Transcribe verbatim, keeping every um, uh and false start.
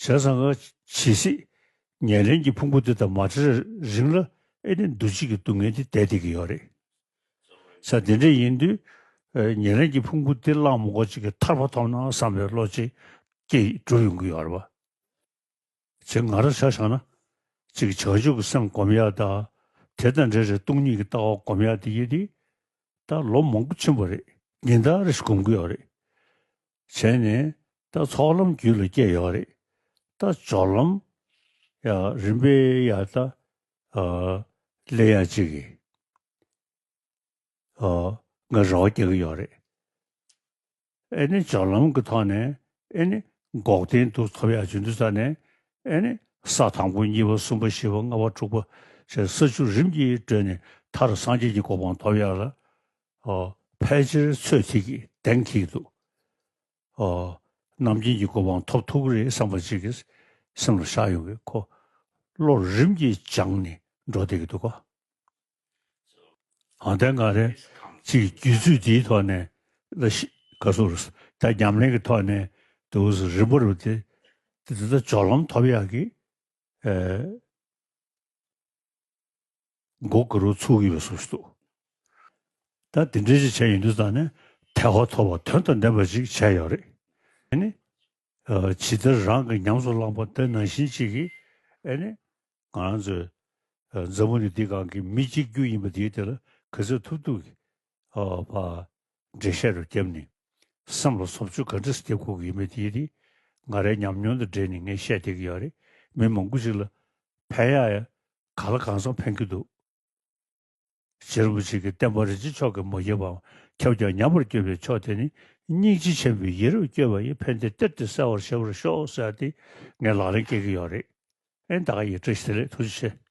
བྱས་ཙང་ཇི་སྲིད་ཉེར་ལེན་གྱི་ཕུང་པོ་འདི་དང་མ་བྲལ་རིང་ལ་ཨེ་ནི་འདུ་བྱེད་ཀྱི་སྡུག་བསྔལ་འདི་བསྡད་བསྡད་ཀྱི་ཡོད་རེད། ས་དེ་འདྲ་ཡིན་དུས་ཨེ་ཉེར་ལེན་གྱི་ཕུང་པོ་འདི་བླངས་མ་དགོས་ཅིག་གི་ཐར་པ་ཐོབ་ན་བསམ་པའི་བློ་ཅིག་སྐྱེ་འགྲོ་ཡོང་གི་ཡོད་རེད་པ། ཅིག་ང་རང་ཆ་བཞག་ན་ཅིག་བྱང་ཆུབ་ཀྱི་སེམས་སྒོམ་ཡག་དང་དེ་དང་འབྲེལ་བའི་སྟོང་ཉིད་ཀྱི་ལྟ་བ་སྒོམ་ཡག་དེ་ཡིན་དུས་ད་ལོ་མང་པོ་ཕྱིན་པ་རེད། ཉིན་ལྟར་རེ་ཞིག་སྒོམ་གྱི་ཡོད་རེད། བྱས་ནས་ད་ཚོགས་ལམ་རྒྱུད་ལ་སྐྱེས་ཡོད་རེད། ད་སྦྱོར་ལམ་ཡ་རིམ་པས་ཡ་ད་ཨ་སླེབས་ཡག་ཅིག་གི་ཨ་ང་རེ་བ་རྒྱག་གི་ཡོད་རེད། ཨེ་ནི་སྦྱོར་ལམ་གྱི་ཐོག་ནས་ཨེ་ནི་འགོག་བདེན་དུ་ཐོབ་ཡག་བྱུང་དུས་ཙ་ནས་ཨེ་ནི་ས་དང་པོ་གཉིས་པ་གསུམ་པ་བཞི་པ་ལྔ་པ་དྲུག་པ་ཞེས་ས་བཅུ་རིམ་གྱིས་བགྲོད་ནས་མཐར་སངས་རྒྱས་ཀྱི་གོ་འཕང་ཐོབ་ཡག་ལ་ཨ་ཕལ་ཆེར་ཚོད་ཐིག་གིས་གདེང་ཐིག་འདུག་ཨ་རྣམ་མཁྱེན་གྱི་གོ་འཕང་ཐོབ་ཐུབ་ཀྱི་རེད་བསམ་པ་ཅིག་གིས་སེམས་ལ་ཤར་ཡོང་གི་ཁོ་བློ་རིམ་གྱིས་སྦྱངས་ནས་འགྲོ་བསྡད་ཀྱི་འདུག་ག་ཨ་དེ་ང་རེ་ཅིག་རྒྱུད་ཚོད་འདིའི་ཐོག་ནས་ལ་ཤི་ག་སོ་རུ་ད་ཉམས་ལེན་གྱི་ཐོག་ནས་དུ་རིམ་པ་རུ་དེ་དེ་དེ་ད་སྦྱོར་ལམ་ཐོབ་ཡག་གི་ཨེ། མགོ་དགུ་རུ་ཚུགས་ཡོད་པའི་བཟོ་ཞིག་འདུག་ད་དེ་འདྲའི་ཅིག་བྱས་ཡིན་དུས་ཙང་ནས་ཐལ་བ་ཐོབ་པ་དོན་དང་ལྡན་པ་ཅིག་བྱས་ཡོད་རེད། ཨ་ནི། ཇི་ལྟར་རང་གི་ཉམས་སུ་བླངས་པ་དེ་ནང་བཞིན་ཅིག་གིས་ཨ་ནི། ང་རང་ཚོའི་འཛམ་བུ་གླིང་འདི་སྒང་གི་མི་གཅིག་གྱུར་ཡིན་པ་དེའི་དེ་ལ་ག་ཚོད་ཐུབ་ཐུབ་ཀྱིས་ཨ་ཕ་འགྲེལ་བཤད་རུ་བརྒྱབ་ནས་སེམས་ལ་བཟོ་བཅོས་ག་འདྲ་སེ་བརྒྱབ་དགོས་ཀྱི་ཡོད་མེད་དེ་དེ་ང་རའི་ཉམས་མྱོང་དང་འབྲེལ་ནས་ངས་བཤད་བསྡད་ཀྱི་ཡོད་རེད། མི་མང་པོ་ཞིག་ལ་ཕན་ཡག་ཡ་ག་ལ་གང་འཚམ་ཕན་གྱི་འདུག་རྗེ་རིན་པོ་ཆེ་གིས་བསྟན་པ་རིན་ཆེན་མཆོག་གིས་མ་བསྐྱོད་པའམ་ཁྱབ་ཀྱང་ཉམས་པར་བསྐྱོད་པའི་མཆོག་དེ་ནི་སྙིང་རྗེ་ཆེན་པོས་ཡིད་རབ་བསྐྱོད་པ་ཡི་ཕན་བདེ་གཏེར་དུ་གསལ་བར་བྱེད་པར་ཤོག་ཟེར་ཏེ་ངས་ལག་ལེན་བཀལ་གྱི་ཡོད་རེད། ཨེ་ད་ག་ཡིན། བཀྲ་ཤིས་བདེ་ལེགས། ཐུགས་རྗེ་ཆེ།